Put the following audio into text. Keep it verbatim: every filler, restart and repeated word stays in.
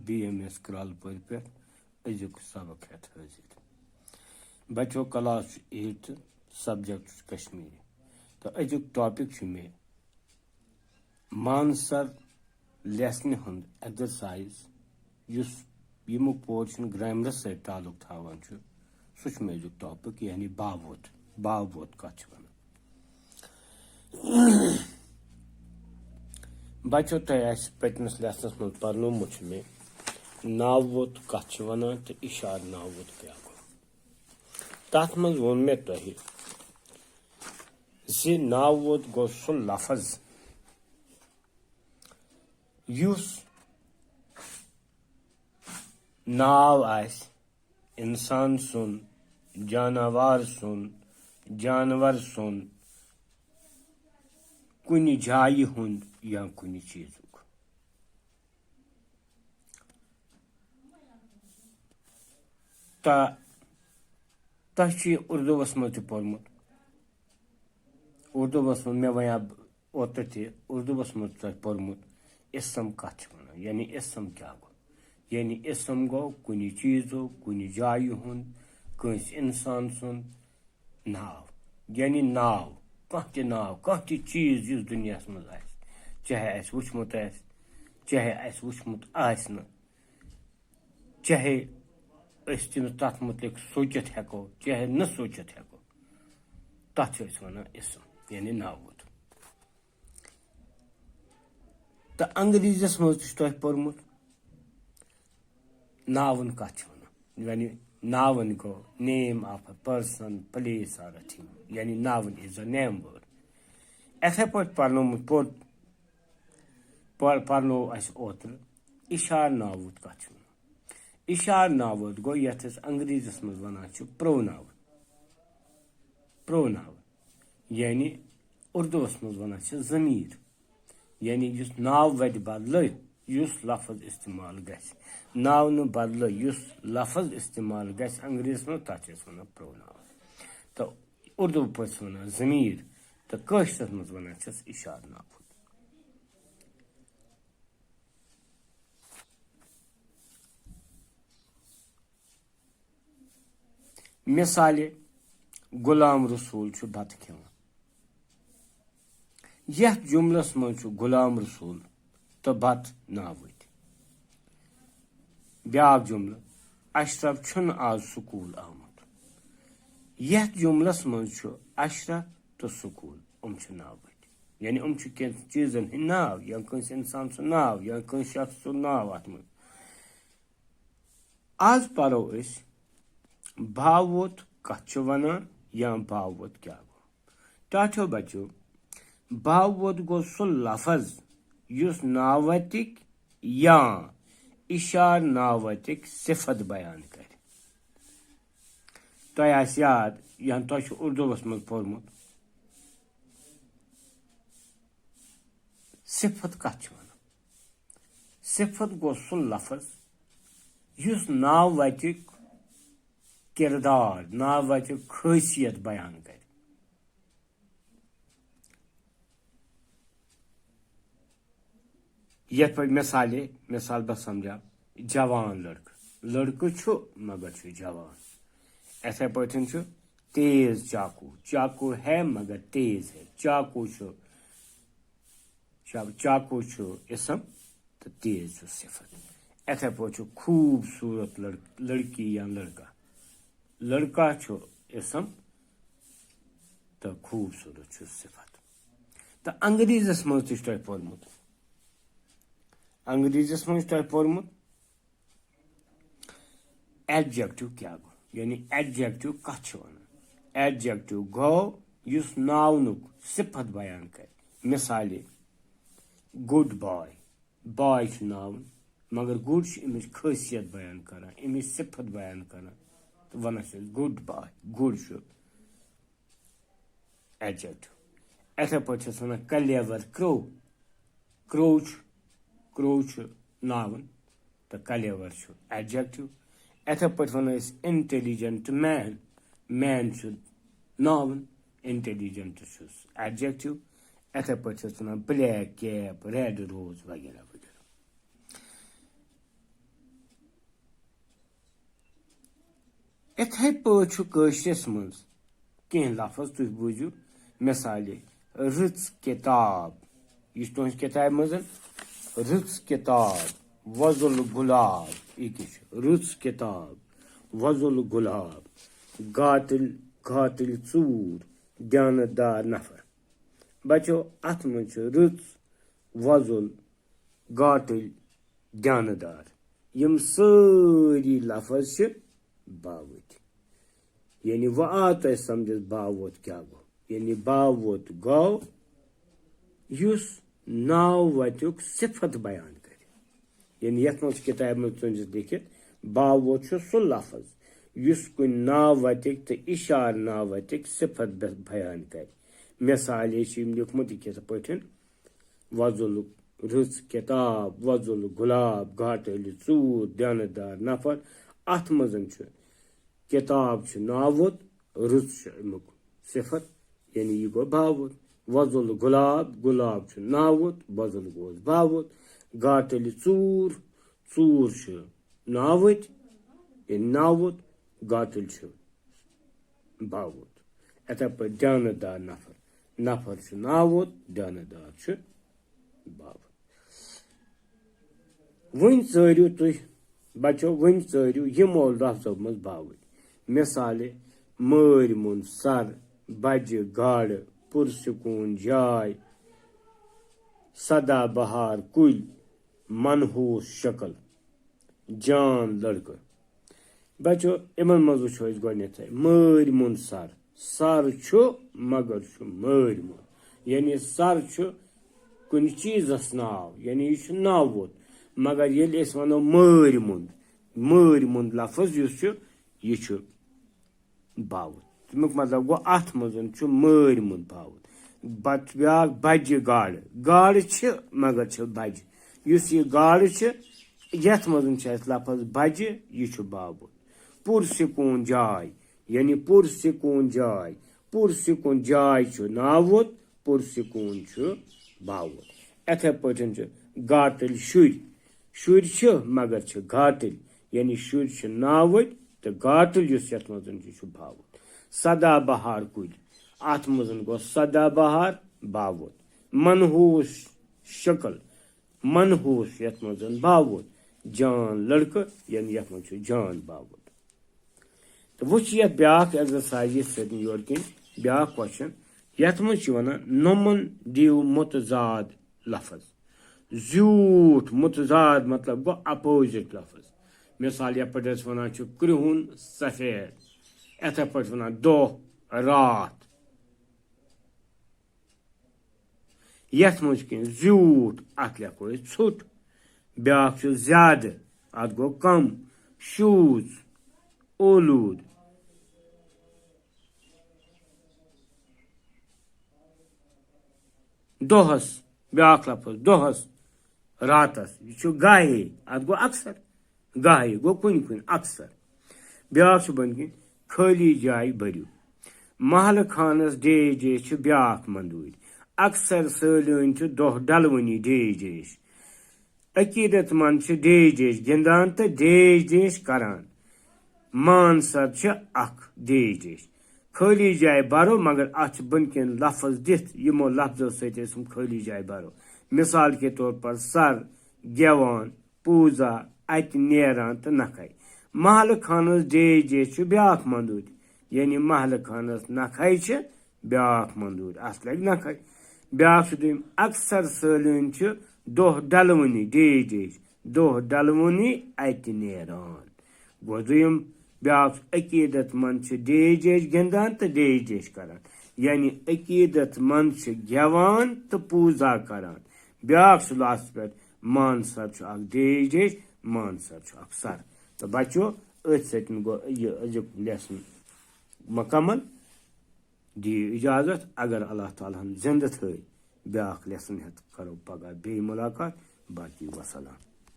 B M S کرٛالہٕ پورِ پٮ۪ٹھ أزیُک سبق ہٮ۪تھ حٲضِر۔ بچو، کلاس چھُ ایٹتھ، سبجیکٹ چھُ کشمیٖری۔ تہٕ أزیُک ٹاپک چھُ مےٚ مانسر لیسنہِ ہُنٛد ایکزرسایز، یُس ییٚمیُک پورشن گرامرس سۭتۍ تعلق تھاوان چھُ، سُہ چھُ مےٚ أزیُک ٹاپک، یعنی باوُت۔ باوُت کتھ چھِ ونان؟ بچو، تۄہہِ آسہِ پٔتمِس لیسنس منٛز پرنومُت چھُ مےٚ ناوُت کتھ چھِ ونان تہٕ اِشارٕ ناوُت کیٛاہ گوٚو۔ تتھ منٛز ووٚن مےٚ تۄہہِ زِ ناوُت گوٚو سُہ لفظ یُس ناو آسہِ انسان سُنٛد، جاناوار سُنٛد، جانور سُنٛد، کُنہِ جایہِ ہُنٛد یا کُنہِ چیٖزُک۔ تہٕ تۄہہِ چھُ یہِ اردوٗوَس منٛز تہِ پوٚرمُت۔ اردوٗوَس منٛز مےٚ وَنیٛا اوترٕ تہِ، اردوٗوَس منٛز تۄہہِ پوٚرمُت، اسم کَتھ چھِ وَنان؟ یعنی اسم کیٛاہ گوٚو؟ یعنی اسم گوٚو کُنہِ چیٖزُک، کُنہِ جایہِ ہُنٛد، کٲنٛسہِ اِنسان سُنٛد ناو۔ یعنی ناو، کانٛہہ تہِ ناو، کانٛہہ تہِ چیٖز یُس دُنیاہَس منٛز آسہِ، چاہے اَسہِ وٕچھمُت آسہِ، چاہے اَسہِ وٕچھمُت آسہِ نہٕ، چاہے أسۍ تٔمِس تَتھ مُتعلِق سوٗنٛچِتھ ہٮ۪کو، چاہے نہٕ سوٗنٛچِتھ ہٮ۪کو، تَتھ چھِ أسۍ وَنان اسم، یعنی ناوُت۔ تہٕ انگریٖزیَس منٛز تہِ چھُ تۄہہِ پوٚرمُت، noun کَتھ چھِ وَنان؟ یعنی noun گوٚو name of a person, place or a thing، یعنی noun is a name word۔ یِتھَے پٲٹھۍ پَرنومُت پوٚر-، پر-، پَرنوو اَسہِ اوترٕ اِشارٕ ناوُت کَتھ چھِ وَنان۔ اِشارٕ ناوُت گوٚو یَتھ أسۍ انگریٖزیَس منٛز وَنان چھِ pronoun۔ Pronoun، یعنی اردوٗوَس منٛز وَنان چھِ ضمیٖر، یعنی یُس ناو وَتہِ بدلہٕ، یُس لفظ استعمال گژھِ، ناونہٕ بدلہٕ یُس لفظ استعمال گژھِ انگریٖزیَس منٛز، تَتھ چھِ أسۍ وَنان pronoun۔ تہٕ اردوٗ پٲٹھۍ چھِ وَنان ضمیٖر، تہٕ کٲشرِس منٛز وَنان چھِس اِشارٕ ناوُت۔ مثالہِ، غلام رسول چھُ بتہٕ کھٮ۪وان۔ یتھ جملس منٛز چھُ غلام رسول تہٕ بتہٕ ناوٕتۍ۔ بیاکھ جملہٕ، اشرف چھُنہٕ آز سکوٗل آمُت۔ یتھ جملس منٛز چھُ اشرف تہٕ سکوٗل، یِم چھِ ناوٕتۍ۔ یعنی یِم چھِ کینٛہہ چیٖزن ہٕنٛدۍ ناو یا کٲنٛسہِ انسان سُنٛد ناو یا کٲنٛسہِ شخص سُنٛد ناو اتھ منٛز۔ آز پرو أسۍ باوُت کتھ چھِ ونان یا باوُت کیٛاہ گوٚو۔ ٹاٹھیو بچو، باوُت گوٚو سُہ لفظ یُس ناوتِک یا اِشارٕ ناوتِک صفت بیان کرِ۔ تۄہہِ آسہِ یاد، یا تۄہہِ چھُ اردوٗوَس منٛز پوٚرمُت، صفت کتھ چھِ ونان؟ صفت گوٚو سُہ لفظ یُس ناوتیُک کردار، ناوتیُک خٲصیت بیان کرِ۔ یتھ پٲٹھۍ مثالے، مثال بہٕ سمجھا، جوان لڑکہٕ۔ لڑکہٕ چھُ، مگر چھُ جوان۔ یِتھے پٲٹھۍ چھُ تیز چاقو۔ چاقو ہے، مگر تیز ہے۔ چاقو چھُ، چا-، چاقو چھُ اسم تہٕ تیز چھُ صفت۔ یِتھے پٲٹھۍ چھُ خوبصورت لڑ-، لڑکی یا لڑکا۔ لڑکا چھُ اسم تہٕ خوبصورت چھُ صفت۔ تہٕ انگریزس منٛز تہِ چھُ تۄہہِ پوٚرمُت، انگریزس منٛز چھُ تۄہہِ پوٚرمُت، adjective کیٛاہ گوٚو؟ یعنی adjective کتھ چھِ ونان؟ Adjective گوٚو یُس nounُک صفت بیان کرِ۔ مثالے، good boy۔ Boy چھُ noun، مگر good چھُ امِچ خٲصیت بیان کران، امِچ صفت بیان کران۔ تہٕ ونان چھِ أسۍ good boy۔ Good چھُ adjective۔ یِتھے پٲٹھۍ چھِ أسۍ ونان clever crow۔ Crow چھُ، crow چھُ noun تہٕ clever چھُ adjective۔ یِتھے پٲٹھۍ ونو أسۍ intelligent man۔ Man چھُ noun، intelligent چھُ adjective۔ یِتھے پٲٹھۍ چھِ أسۍ ونان black cap، red rose وغیرہ وغیرہ۔ یِتھے پٲٹھۍ چھُ کٲشرِس منٛز کینٛہہ لفظ، تُہۍ بوٗزِو، مثالے، رٕژ کِتاب۔ یہِ چھُ تُہنٛزِ کِتابہِ منٛز، رٕژ کِتاب، وۄزُل گُلاب۔ یہِ کیٛاہ چھُ؟ رٕژ کِتاب، وۄزُل گُلاب، گاتٕلۍ، گاتٕلۍ ژوٗر، دیانت دار نفر۔ بچو، اتھ منٛز چھُ رٕژ، وۄزُل، گاتٕلۍ، دیانت دار۔ یِم سٲری لفظ چھِ باوٕتۍ۔ یعنی وۄنۍ آو تۄہہِ سمجھس باوُت کیٛاہ گوٚو۔ یعنی باوُت گوٚو یُس ناو وتیُک صفت بیان کرِ۔ یعنی یتھ منٛز چھِ کِتابہِ منٛز تُہنٛدِس لیکھِتھ، باوُت چھُ سُہ لفظ یُس کُنہِ ناو وتِکۍ تہٕ اِشارٕ ناو وتِکۍ صفت بے-، بیان کرِ۔ مثالے چھِ یِم لیوٗکھمُت یہِ کِتھ پٲٹھۍ، وۄزُل رٕژ کِتاب، وۄزُل گُلاب، گاٹہٕ علی ژوٗر، دیانت دار نفر۔ اتھ منٛز چھُ کِتاب چھُ ناوُت، رٕژ چھُ اَمیُک صفت، یعنی یہِ گوٚو باوُت۔ وۄزُل گُلاب، گُلاب چھُ ناوُت، وۄزُل گوٚوس باوُت۔ گاٹہٕ علی ژوٗر، ژوٗر چھُ ناوٕتۍ، یعنی ناوُت، گاٹٕلۍ چھُ باوُت۔ یِتھے پٲٹھۍ دیانت دار نفر، نفر چھُ ناوُت، دیانت دار چھُ باوُت۔ وۄنۍ ژٲرِو تُہۍ، بچو، وۄنۍ ژٲرِو یِمو لفظو منٛز باوٕتۍ۔ مثالے، مٲرۍ موٚنٛد سر، بجہِ گاڑٕ، پُرسکوٗن جاے، سدا بہار کُلۍ، منحوس شکل، جان لڑکہٕ۔ بچو، یِمن منٛز وٕچھو أسۍ گۄڈٕنیتھے مٲرۍ موٚنٛد سر۔ سر چھُ، مگر چھُ مٲرۍ موٚنٛد۔ یعنی سر چھُ کُنہِ چیٖزس ناو، یعنی یہِ چھُ ناوُت۔ مگر ییٚلہِ أسۍ ونو مٲرۍ موٚنٛد، مٲرۍ موٚنٛد لفظ یُس چھُ، یہِ چھُ باوُت۔ تَمیُک مطلب گوٚو، اَتھ منٛز چھُ مٲرۍ موٚنٛد باوُت۔ بت-، بیٛاکھ بجہِ گاڑٕ۔ گاڑٕ چھِ، مگر چھِ بجہِ۔ یُس یہِ گاڑٕ چھِ، یَتھ منٛز چھِ اَسہِ لفظ بجہِ، یہِ چھُ باوُت۔ پُرسکوٗن جاے، یعنی پُرسکوٗن جاے۔ پُرسکوٗن جاے چھُ ناوُت، پُرسکوٗن چھُ باوُت۔ یِتھے پٲٹھۍ چھُ گاٹٕلۍ شُرۍ۔ شُرۍ چھِ، مگر چھِ گاٹٕلۍ، یعنی شُرۍ چھِ ناوٕتۍ تہٕ گاٹٕلۍ یُس یَتھ منٛز چھُ، یہِ چھُ باوُت۔ سدا بہار کُلۍ، اَتھ منٛز گوٚو سدا بہار باوُت۔ منحوس شکل، منحوس یَتھ منٛز باوُت۔ جان لڑکہٕ، یعنی یَتھ منٛز چھُ جان باوُت۔ تہٕ وۄنۍ چھِ یَتھ بیٛاکھ exercise یِتھ سۭتۍ یورٕ کِنۍ بیٛاکھ question، یَتھ منٛز چھِ وَنان، نومَن دِیِو متضاد لفظ۔ زیوٗٹھ، متضاد مطلب گوٚو opposite لفظ۔ مثال، یَتھ پٲٹھۍ أسۍ وَنان چھِ کرٛہُن سفید، یِتھے پٲٹھۍ وَنان دۄہ راتھ۔ یَتھ منٛز چھُ کینٛہہ زیوٗٹھ، اَتھ لیکھو أسۍ ژھوٚٹ۔ بیٛاکھ چھُ زیادٕ، اَتھ گوٚو کم۔ شوٗژ، اولوٗد۔ دۄہس، بیٛاکھ لفظ، دۄہس، راتس، یہِ چھُ گاہے، اَتھ گوٚو اکثر۔ گاہے گوٚو کُنہِ کُنہِ، اکثر۔ بیٛاکھ چھُ بۄنہٕ کِنۍ، خٲلی جایہِ بٔرِو۔ محلہٕ خانس ڈیش ڈیش چھِ بیٛاکھ مندوٗرۍ۔ اکثر سٲلٲنۍ چھِ دۄہ ڈلوٕنی ڈیش ڈیش۔ عقیدت مند چھِ ڈیش ڈیش گِنٛدان تہٕ ڈیش ڈیش کران۔ مان سر چھِ اکھ ڈیش ڈیش۔ خٲلی جایہِ بَرو، مگر اَتھ چھِ بۄنہٕ کِنۍ لفظ دِتھ، یِمو لفظو سۭتۍ أسۍ یِم خٲلی جایہِ بَرو۔ مثال کے طور پر سر، گٮ۪وان، پوٗزا، اَتہِ نیران تہٕ نَکھَے۔ محلہٕ خانَس ڈیش ڈیش چھُ بیٛاکھ مندوٗرۍ، یعنی محلہٕ خانَس نَکھَے چھِ بیٛاکھ مندوٗرۍ، اَتھ لَگہِ نَکھَے۔ بیٛاکھ چھُ دوٚیِم، اکثر سٲلٲنۍ چھِ دۄہ ڈلوٕنی ڈیش ڈیش، دۄہ ڈلوٕنی اَتہِ نیران۔ گوٚو دوٚیِم، بیٛاکھ چھُ عقیدت مند چھِ ڈیش ڈیش گِنٛدان تہٕ ڈیش ڈیش کران۔ یعنی عقیدت مند چھِ گٮ۪وان تہٕ پوٗزا کران۔ بیٛاکھ چھُ last پٮ۪ٹھ، مان سر چھُ اکھ ڈیش ڈیش، مان سر چھُ اکھ سر۔ تہٕ بچو، أتھۍ سۭتۍ گوٚو یہِ أزیُک lesson مکمل۔ دِیِو اجازت، اگر اللہ تعالیٰ ہن زندٕ تھٲے، بیٛاکھ lesson ہٮ۪تھ کرو پگاہ بیٚیہِ ملاقات۔ باقی وسلام۔